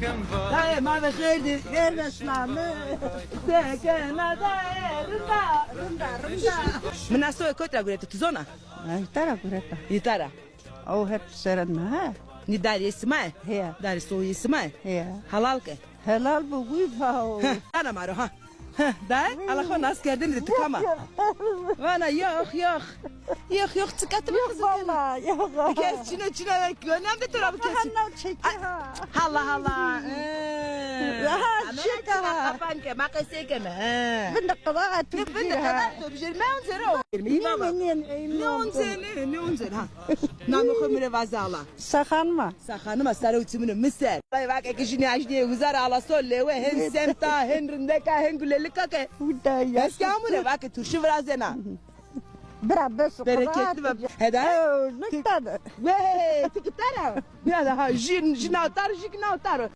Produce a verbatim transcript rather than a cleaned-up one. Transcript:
Dayê, ma ve xêr dî. Xêr ve selamî. Sekena dayê, rinda, rinda, rinda. Mi na soyê kotî ra gureto, ti zona? Îta ra gureta. Îta ra. O hep seren mi ha? Nî darê sima yê? Heya. Darê soyê sima yê? Heya. Helal ke. Helal bo, guy bao. Heh, ana ma ro ha. Heh, dayê, ala xo nas kerdêne de ti kam a. Vana yox, yox. Yox, yox, çik a ti. Yox, valla, yox. Kes çino, çino, önemli de to ra bi kes. Hala, hala. Ee. Aha, kamera çik a. Kapan ke, ma qesey keme, he. Bin de qada tu. Bin de qada tu, bijêr, me onzero. Nî, nî, nî, nî, nî onzero, nî onzero, ha. Namê xo mi rê vaze ala. Sa Xanima. Sa Xanima, sare û çimûnê mi ser. Vay, vake ke jûnî ajdîye, wizar ala so lewe, hen semta, hen rindeka, hen gulelika ke. Uda ya. Eski amune, vake turşu virazena. Bira, bes o. Bereketli be. Heda? Ew, nukta de. Wey, ti kitara. Ya da ha, jin, jin awtar, jik na awtar.